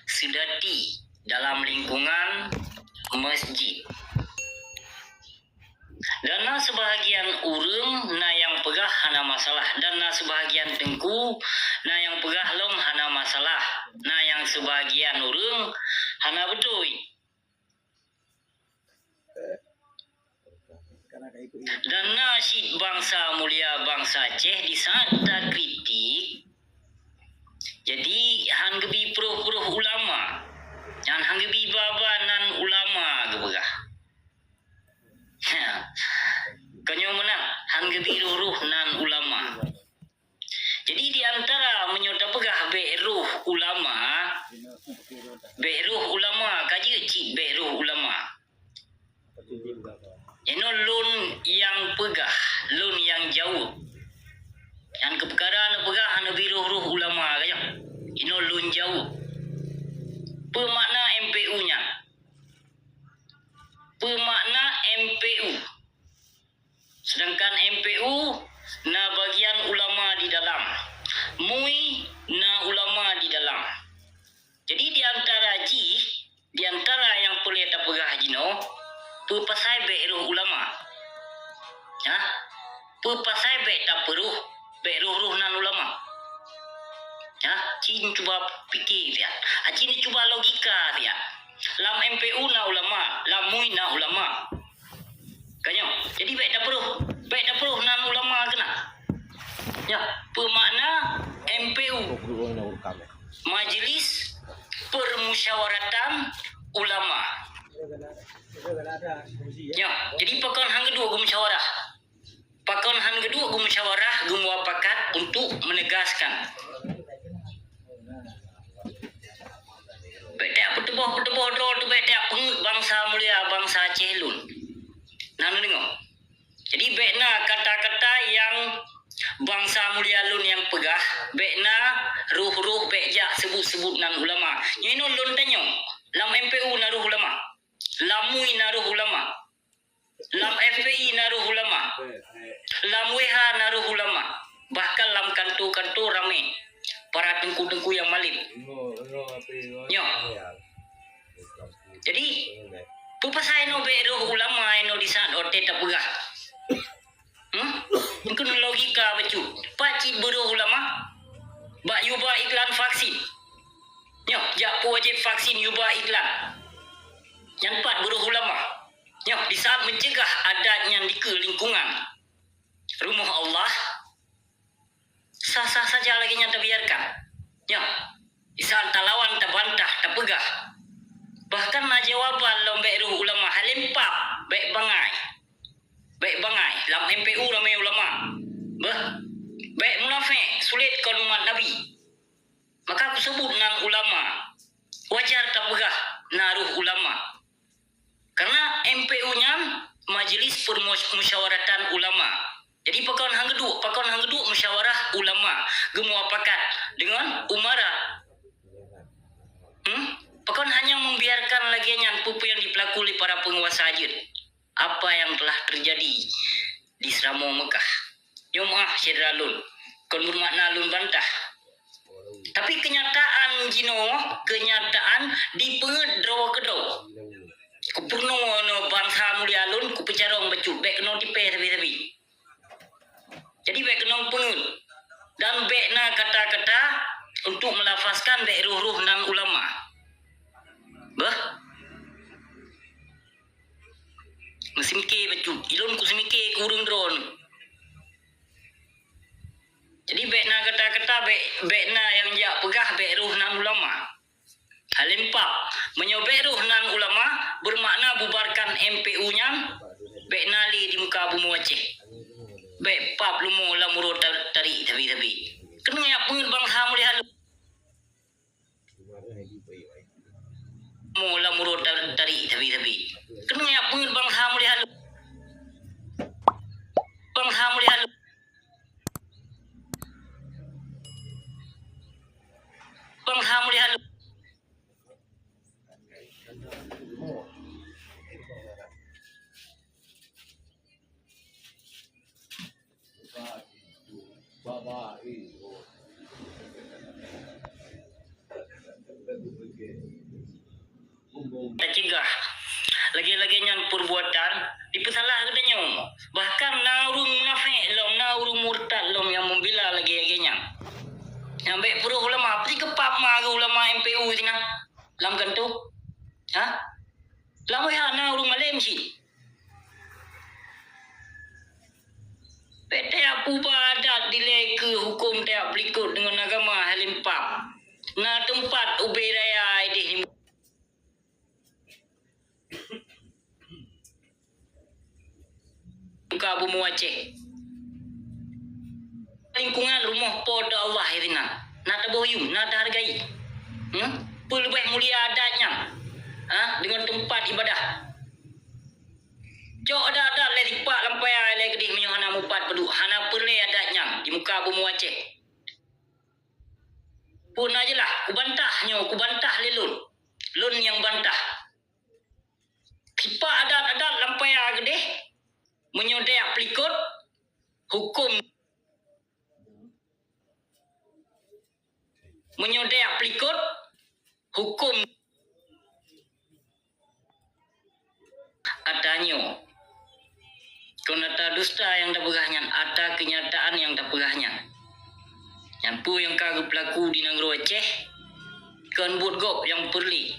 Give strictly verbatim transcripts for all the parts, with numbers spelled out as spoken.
seudati dalam lingkungan masjid. Dan na seubahagian ureuëng na nyang peugah hana masalah, dan na seubahagian teungku na nyang peugah lom hana masalah, na nyang seubahagian ureuëng hana beutôi. Dan na cit bansa mulia bansa Aceh di saat takritik, jadi han geubi proh-proh ulama, nyan han geubi ba-ba nan ulama geupeugah. Keunoe meunan, han geubi roh-roh nan ulama. Jadi di antara meunyoe tapeugah bék roh ulama, bék roh ulama, ka jeuet cit bék roh ulama. Inoe lôn nyang peugah, lôn nyang jaweueb. Nyang keu peukara neupeugah hana bi roh-roh ulama ka nyoe. Inoe lôn jaweueb. Peue makna M P U nyan? Peue makna M P U? Sedangkan M P U na bagian ulama di dalam. MUI na ulama di dalam. Jadi di antara jih, di antara nyang peureulée tapeugah jinoe, peue pasai bék roh ulama? Hah? Peue pasai bék tapeuroh, bék roh-roh nan ulama? Hah? Cit cuba pike siat. Cit cuba logika siat. Lam M P U na ulama, lam MUI na ulama. Ka nyoe, jadi bék tapeuroh, bék tapeuroh nan ulama keunan. Nyoe, peue makna M P U? Majlis Permusyawaratan Ulama. Nyoe, jadi pakon han geuduek geumusyawarah? Pakon han geuduek geumusyawarah, geumupakat untuk menegaskan? Bék tajak peutuboh-peutuboh droe teuh, bék tajak peungeuet bansa mulia, bansa Aceh lôn. Na neudeungoe? Jadi bék na kata-kata nyang bansa mulia lôn nyang peugah, bék na roh-roh bék jak seubut-seubut nan ulama. Nyoe inoe lôn tanyong, lam M P U na roh ulama? Lam MUI na roh ulama? Lam F P I na roh ulama. Lam W H na roh ulama. Bahkan lam kanto-kanto ramé para teungku-teungku nyang malém. Nyoe. Jadi, peue pasai inoe bék roh ulama inoe di saat watée tapeugah? Hmm? Mungken logika bacut. Pat cit beuroh ulama? Bak yuba iklan vaksin. Nyoe, jak peuwajéb vaksin yuba iklan. Nyan pat beuroh ulama. Nyoe, di saat mencegah adat nyan dikeue lingkungan rumoh Allah, sah-sah saja lagée nyan tabiarkan. Nyoe, di saat talawan, tabantah, tapeugah. Bahkan na jawaban lom bék roh ulama, halém pap, bék bangai. Bék bangai, lam M P U ramé ulama. Beuh, bék munafék, sulet kon umat Nabi. Maka kuseubut nan ulama. Wajar tapeugah na roh ulama. Karena M P U nyan Majelis Permus-, Musyawaratan Ulama. Jadi pakon han geuduek, pakon han geuduek musyawarah ulama geumupakat deungon umara. Hmm? Pakon hanya membiarkan lagée nyan peue-peue nyang dipeulaku lé para peunguasa jeuet? Apa yang telah terjadi di Seuramoe Meukah. Nyoe meuah syedara lôn, kon beumakna lôn bantah. Tapi keunyataan jinoe, keunyataan dipeungeuet droe keudroe. Kupeurunoe nyoe bansa mulia lôn, kupeucarông bacut, bék keunoe tipée sabe-sabe. Jadi bék keunoe peungeuet. Dan bék na kata-kata untuk melafazkan bék roh-roh nan ulama. Beuh. Meusimike bacut. Ilôn kuseumiké keu ureuëng droen. Jadi bék na kata-kata, bék, bék na nyang jak peugah bék roh nan ulama. Halém pap, meunyoe bék roh nan ulama, beumakna bubarkan M P U nyan, bék na lé di muka bumoe Aceh. Bék pap leumo lam uroe ta-, tarék sabe-sabe. Keuneuk jak peungeuet bansa mulia lôn. Mo lam uroe ta-, tarék sabe-sabe. Keuneuk jak peungeuet bansa mulia lôn. Bansa mulia lôn. Bansa mulia lôn. Tacegah lagée-lagée nyan peubuatan, dipeusalah geutanyoe. Bahkan na ureuëng munafék lom, na ureuëng murtad lom nyang membela lagée-lagée nyan. Nyang bék peuroh ulama, peuti keupap ma geuh ulama M P U sinan lam kanto. Ha? Lam W H na ureuëng malém cit. Bék tajak peuba adat dilée keu huköm tajak peulikot deungon agama, hai lempam. Na teumpat ubé raya ideh di muka bumoe Aceh. Lingkungan rumoh Po teu Allah sinan. Na taboh yum, na tahargai. Hmm? Peue leubeh mulia adat nyan? Ha? Deungon teumpat ibadah. Cok adat-adat lé sipak lam paya ilée keudeh meunyoe hana mupat peuduek, hana peureulée adat nyan di muka bumoe Aceh. Peue na jeulaih, kubantah nyoe, kubantah lé lôn. Lôn nyang bantah. Sipak adat-adat lam paya keudeh, meunyoe tajak peulikot, huköm Meunyoe tajak peulikot, huköm ata nyoe. Kon ata dusta nyang tapeugah nyan, ata keunyataan nyang tapeugah nyan. Nyan peue nyang ka geupeulaku di nanggroe Aceh, kon buet gob nyang peureulée.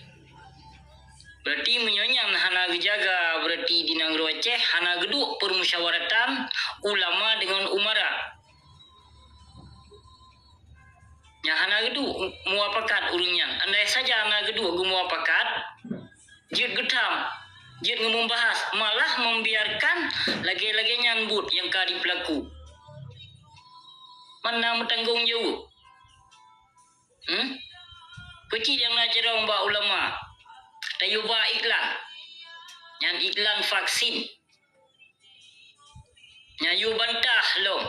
Berarti meunyoe nyan hana geujaga, berarti di nanggroe Aceh hana geuduek peumusyawaratan ulama deungon umara. Nyang hana geuduek muapakat ureuëng nyan. Andai saja hana geuduek geumuapakat, jeuet geutam, jeuet ngeumumbahas, malah membiarkan lagée-lagée nyan buet nyang ka jipeulaku. Man na meutanggong jaweueb? Hmm? Peue cit nyang na carông bak ulama? Tayue ba iklan. Nyan iklan vaksin. Nyan yue bantah lom.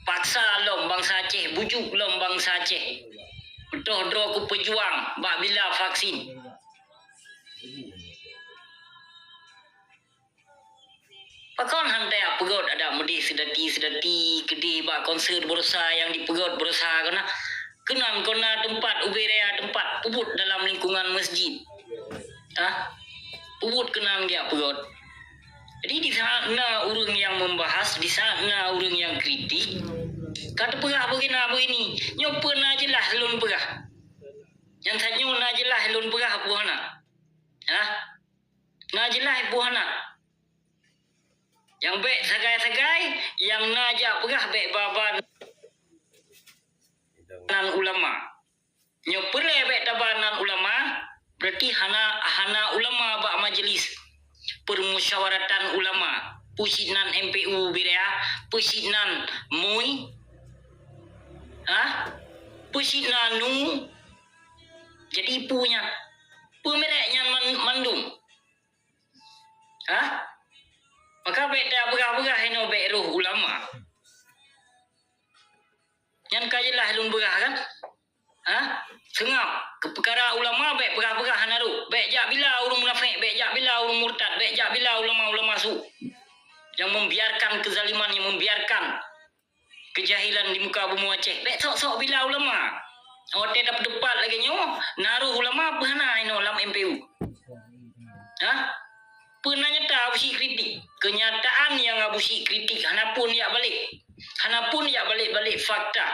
Paksa lom bansa Aceh, bujuk lom bansa Aceh. Beutôi droe kupeujuang bak bila vaksin. Pakon han tajak peugét adat meudeh seudati-seudati keudeh bak konser baroesa nyang dipeugét baroesa keunan? Keunan kon na teumpat ubé raya teumpat peubuet dalam lingkungan masjid. Hah? Peubuet keunan geujak peugét. Jadi, di saat na ureuëng nyang membahas, di saat na ureuëng nyang kritik, ka teupeugah begina begini, nyoe peue na jeulaih lôn peugah. Nyang tanyoe na jeulaih lôn peugah peue hana. Hah? Na jeulaih peue hana. Nyang bék sagai-sagai, nyang na jak peugah bék ba-ba nan ulama. Nyoe peureulée bék taba nan ulama, berarti hana, hana ulama bak majlis permusyawaratan ulama. Peue cit nan M P U bidaya, peue cit nan MUI, ha? Peue cit nan NU. Jadi peue nyan? Peue merek nyan man-, mandum? Hah? Maka bék tapeugah-peugah inoe bék roh ulama. Nyan ka jeulaih lôn peugah kan? Hah? Seungab, keu peukara ulama bék peugah-peugah hana rot. Bék jak bila ureuëng munafék, bék jak bila ureuëng murtad, bék jak bila ulama-ulama su nyang membiarkan kezaliman, nyang membiarkan keujahilan di muka bumoe Aceh. Bék sok-sok bila ulama. Watée tapeuteupat lagée nyoe, na roh ulama peue hana inoe lam M P U. Hah? Peue na nyata Abusyik kritik? Keunyataan nyang Abusyik kritik hana pun jak balek. Hana pun jak balek-balek fakta.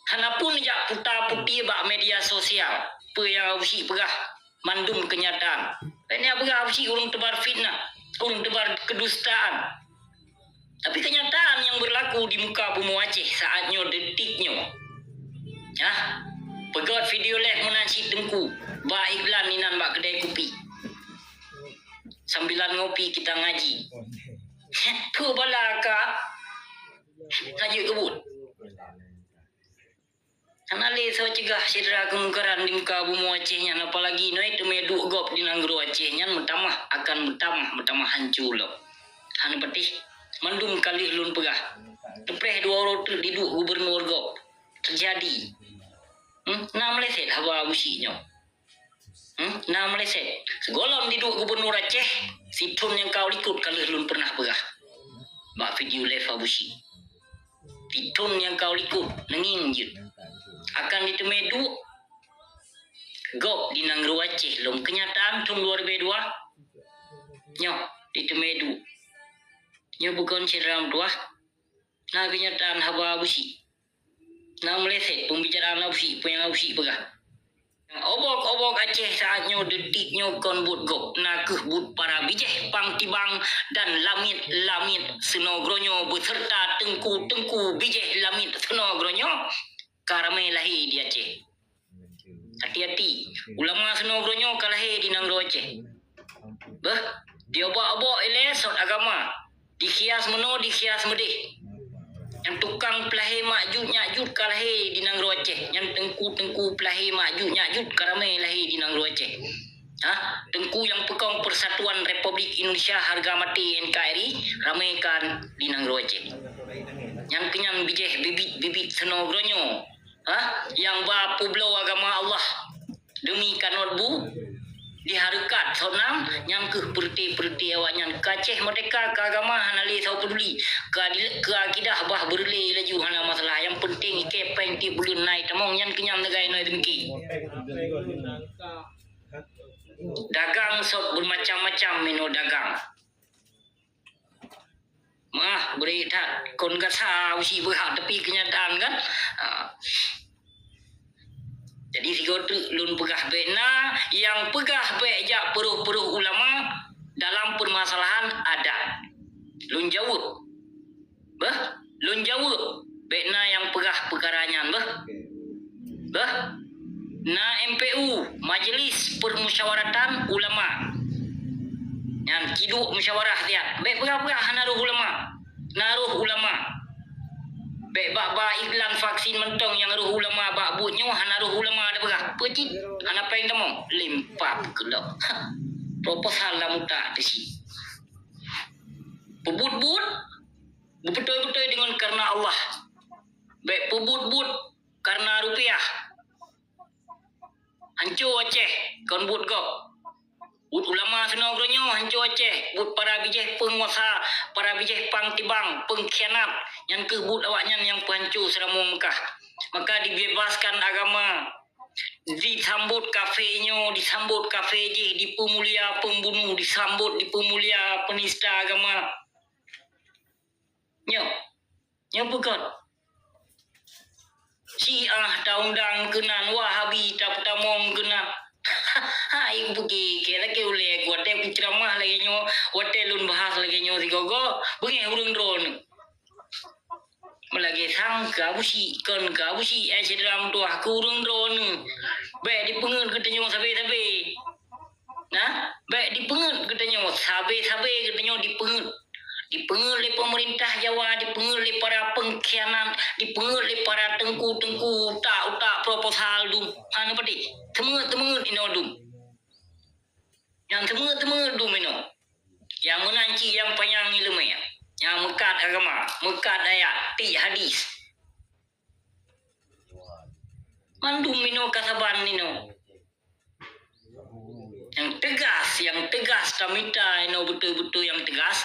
Hana pun jak puta-puti bak media sosial. Peue nyang Abusyik peugah? Mandum keunyataan. Bék nyan peugah Abusyik ureuëng teubar fitnah, ureuëng teubar keudustaan. Tapi keunyataan nyang beurlaku di muka bumoe Aceh saat nyoe, detik nyoe. Hah? Peugét video live meunan cit Teungku, ba iklan inan bak keudai kupi. Sambilan ngopi kita ngaji. Peue bala ka? Ka jeuet keubuet. Hana lé soe cegah syedara keumungkaran di muka bumoe Aceh nyan, apalagi nyoe teumé duek gob di nanggroe Aceh nyan meutamah akan meutamah, meutamah hanco lom. Hana patéh, mandum ka lheueh lôn peugah. Teupreh dua uroe teuk diduek gubernur gob. Teujadi. Hmm? Na meuleset haba Abusyik nyoe. Hmm? Na meuleset. Sigohlom diduek gubernur Aceh, sithon nyang ka u likot ka lheueh lôn peureunah peugah bak video live Abusyik. Sithon nyang ka u likot, neungieng jeuet. Akan diteumé duek. gob di nanggroe Aceh lom. Keunyataan thôn dua ribèe dua nyoe di Teumèe Du. Nyoe bukon syedara meutuwah. Na keunyataan haba Abusyik. Na meuleset peumbicaraan Abusyik, peue nyang Abusyik peugah. Obok-obok Aceh saat nyoe, detik nyoe kon buet gob, na kheueh buet para bijèh pang tibang dan lamiet-lamiet seunoe geuronyoe beuseurta teungku-teungku bijèh lamiet seunoe geuronyoe ka ramè lahé di Aceh. Hati-hati, ulama seunoe geuronyoe ka lahé di nanggroe Aceh. Beuh, diobok-obok ilèe sot agama, dikhias meunoe, dikhias meudéh. Nyang tukang peulahé Makjud Nyakjud ka lahé di nanggroe Aceh. Nyang teungku-teungku peulahé Makjud Nyakjud ka ramè lahé di nanggroe Aceh. Hah? Teungku nyang peukong Persatuan Republik Indonesia harga maté, N K R I, ramè ka di nanggroe Aceh. Nyan keunyan bijèh bibit-bibit seunoe geuronyoe. Hah? Nyang ba peubloe agama Allah deumi kanot bu dihareukat sot nam, nyan kheueh peureuté-peureuté awaknyan. Ka Aceh meurdéhka, ka agama hana lé saboh peuduli, ka di-, ka akidah bah beureulée laju hana masalah. Nyang peunteng ikèe péng tiep buleuen na itamong, nyan keunyan lagèe nyoe teumiki. Dagang sot beumacam-macam meunoe dagang. Meu'ah, bri that kon gasa usi beuhak, tapi keunyataan kan. Ha. Jadi sigoe teuk lôn peugah, bèk na nyang peugah bèk jak peurôh-peurôh ulama dalam peumasalahan adat. Lôn jaweueb. Beuh, lôn jaweueb, bèk na nyang peugah peukara nyan, beuh. Beuh, na M P U, Majelis Permusyawaratan Ulama. Nyan kiduek musyawarah siat. Bèk peugah-peugah hana roh ulama. Na roh ulama. Bèk bak-bak iklan vaksin mantong nyang roh ulama bak buet nyoe, hana roh ulama tapeugah. Peue cit? Hana péng tamong. Limpah keulok. Proposal lam utak teuh sit. Peubuet-buet, beubeutôi-beutôi deungon kareuna Allah. Bèk peubuet-buet kareuna rupiah. Hanco Aceh kon buet gob. Buet ulama seunoe geuronyoe hanco Aceh. Buet para bijèh peunguasa, para bijèh pang tibang, peungkhianat. Nyan kheueh buet awaknyan nyang peuhanco Seuramoe Meukah. Maka dibebaskan agama. Disambot kafé nyoe, disambot kafé jih, dipeumulia peumbunoh, disambot dipeumulia peunista agama. Nyoe, nyoe peugöt. Syiah taundang keunan, Wahabi tapeutamong keunan. Hai, beugi kèe lagèe ulèe ku watèe kuceuramah lagèe nyoe, watèe lôn bahas lagèe nyoe sigoe-goe, beungèh ureueng droeneuh. Meulagèe sang keu Abusyik, kon keu Abusyik, eh, syedara meutuwah, keu ureueng droeneuh. Bèk dipeungeut geutanyoe sabé-sabé. Nah, bèk dipeungeut geutanyoe, sabé-sabé geutanyoe dipeungeut. Dipeungeut lé peumeurintah Jawa, dipeungeut lé para peungkhianat, dipeungeut lé para teungku-teungku utak-utak proposal dum. Hana peudeh. Teungeut-teungeut inoe dum. Nyang teungeut-teungeut dum inoe. Nyang meunan cit nyang panyang ileumèe. Nyang meukat agama, meukat ayat, tiek hadis. Mandum inoe ka saban inoe. Nyang teugas, nyang teugas tamita inoe beutôi-beutôi nyang teugas.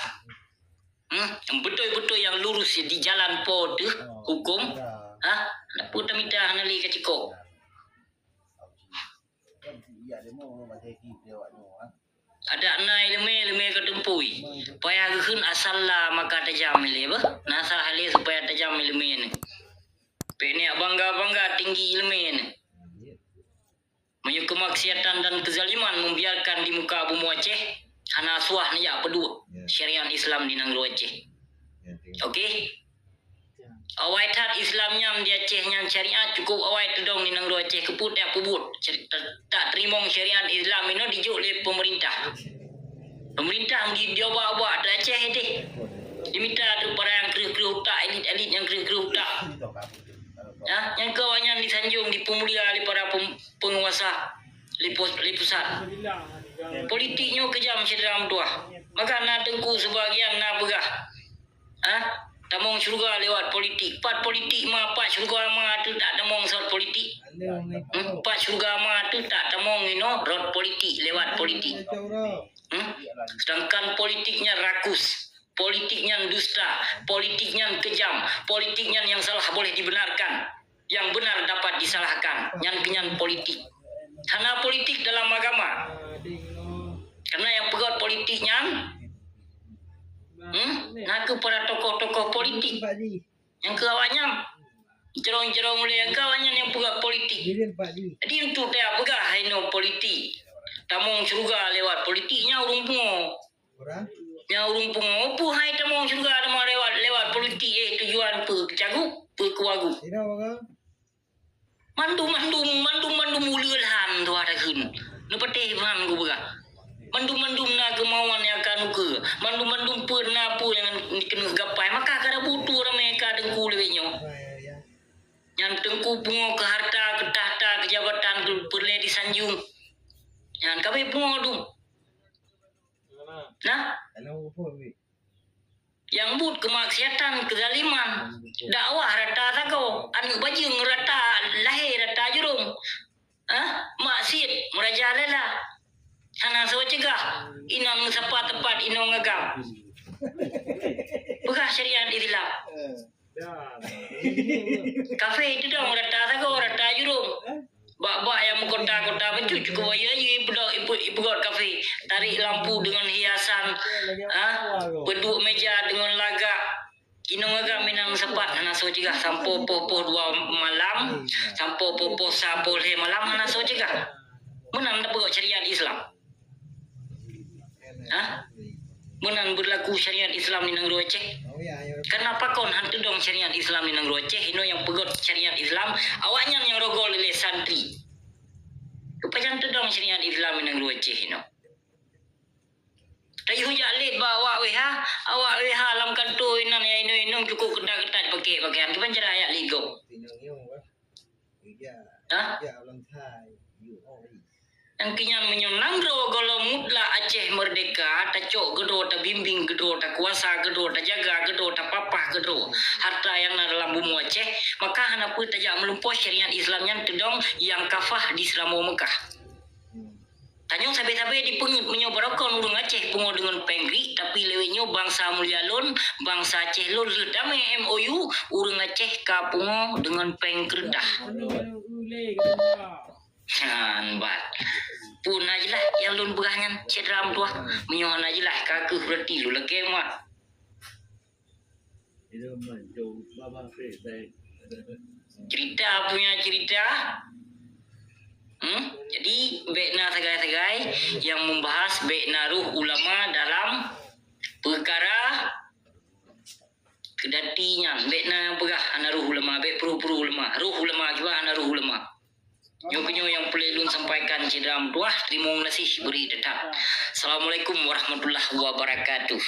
Hmm, nyang beutôi-beutôi nyang lurus di jalan po teuh huköm. Hah? Peue tamita hana lé ka cukôp. Adak na ileumèe, ileumèe ka teumpôi. Payah geukheun asal la maka tajam ilèe beuh. Na asal halèe supaya tajam ileumèe nyoe. Bèk neujak bangga-bangga tinggi ileumèe nyoe. Meunyoe keumaksiatan dan keuzaliman membiarkan di muka bumoe Aceh, hana suah neujak peuduek syariat Islam di nanggroe Aceh. Oke? Awai that Islam nyan di Aceh nyan, syariat cukôp awai teudong di nanggroe Aceh, keupeue tajak peubuet. Syari-, ta-, tajak teurimong syariat Islam inoe dijok lé peumeurintah. Peumeurintah di, diobak-obak di Aceh deh. Dimita teuk para nyang kreueh-kreueh utak, elit-elit nyang kreueh-kreueh utak. Ya, nyang keu awaknyan disanjong, dipeumulia lé para pem-, peunguasa, lé pos-, lé pusat. Politik nyoe keujam syedara meutuwah. Maka na teungku seubagian na peugah, ah, tamong syeuruga lewat politik. Pat politik ma, pat syeuruga ma teuh tajak tamong sot politik. Hmm, pat syeuruga ma teuh tajak tamong inoe rot politik, lewat politik. Hmm? Sedangkan politik nyan rakus, politik nyan dusta, politik nyan keujam, politik nyan nyang salah boleh dibenarkan, nyang benar dapat disalahkan. Nyan keunyan politik. Hana politik dalam agama. Karena nyang peugöt politik nyan, hmm, na kheueh para tokoh-tokoh politik. Nyang kheueh awaknyan, inceurong-inceurong ulèe nyang kheueh awaknyan nyang peugöt politik. Jadi untuk tapeugah hai nyoe politik, tamong syeuruga lewat politik nyan ureueng pungo. Nyan ureueng pungo, peue hai tamong syeuruga tamong lewat, lewat politik, eh, tujuan peue, keu cagup, peue keu wagup. Mandum-mandum, mandum-mandum uleue lhan tuha takheun. Neupatéh ban kupeugah. Mandum-mandum na keumauan nyang ka neukeue. Mandum-mandum peuet na peue nyang dikeuneuk gapai. Maka ka na butoe ramé ka teungku leubeh nyoe. Nyan teungku pungo keu harta, keu takhta, keu jabatan, keu peureulèe disanjong. Nyan ka abéh pungo dum. Nah, nyang buet keumaksiatan, keuzaliman, dakwah rata sagoe, aneuk bajeueng rata lahé, rata jurông. Hah? Maksiet, meurajalela. Hana soe ceugah, inong meusapat teumpat inong agam. Peugah syariat Islam. Kafé itu dong rata sagoe, rata jurông. Bak-bak nyang meukota-kota bacut cukup ayeu-ayeu ipeudok, ipe-, ipeugöt kafé. Tarék lampu deungon hiasan, ah, peuduek meja deungon lagak. Inong agam meunan meusapat hana soe ceugah sampoe poh-poh dua malam, sampoe poh-poh sa poh lhèe malam hana soe ceugah. Meunan tapeugöt syariat Islam. Hah? Meunan beurlaku syariat Islam di nanggroe Aceh? Kenapa kon han teudong syariat Islam di nanggroe Aceh? Inoe nyang peugöt syariat Islam, awaknyan nyang rogoe lé santri. Keupeue han teudong syariat Islam di nanggroe Aceh inoe? Tayue jak lét bak awak W H, awak W H lam kantô inan nyang inong-inong cukup ketat-ketat pake pakaian. Keupeue cara jak lét gob? Hah? Nyang keu nyan meunyoe nanggroe gohlom mutlak Aceh meurdeka, tacok keudroe, tabimbéng keudroe, takuasa keudroe, tajaga keudroe, tapapah keudroe harta nyang na dalam bumoe Aceh, maka hana peue tajak meulumpoe syariat Islam nyan teudong nyang kafah di Seuramoe Meukah. Tanyoe sabe-sabe jipeungeuet meunyoe barokon ureuëng Aceh pungo deungon péng Greek, tapi lewat nyoe bansa mulia lôn, bansa Aceh lôn lheueh damé M O U, ureuëng Aceh ka pungo deungon péng keureutah. Nyan bat. Peue na jeulaih nyang lôn peugah nyan, syedara meutuah? Meunyoe hana jeulaih, ka kheueh beurati lôn lakée mat. Cerita punya cerita. Hmm? Jadi, bék na sagai-sagai nyang membahas bék na roh ulama dalam peukara keudati nyan. Bék na nyang peugah hana roh ulama, bék pruh-pruh ulama. Roh ulama jua hana roh ulama. Nyoe keuh nyoe nyang peureulée lôn sampaikan, syedara meutuah. Teurimong gaséh, beuri teutap. Assalamualaikum warahmatullahi wabarakatuh.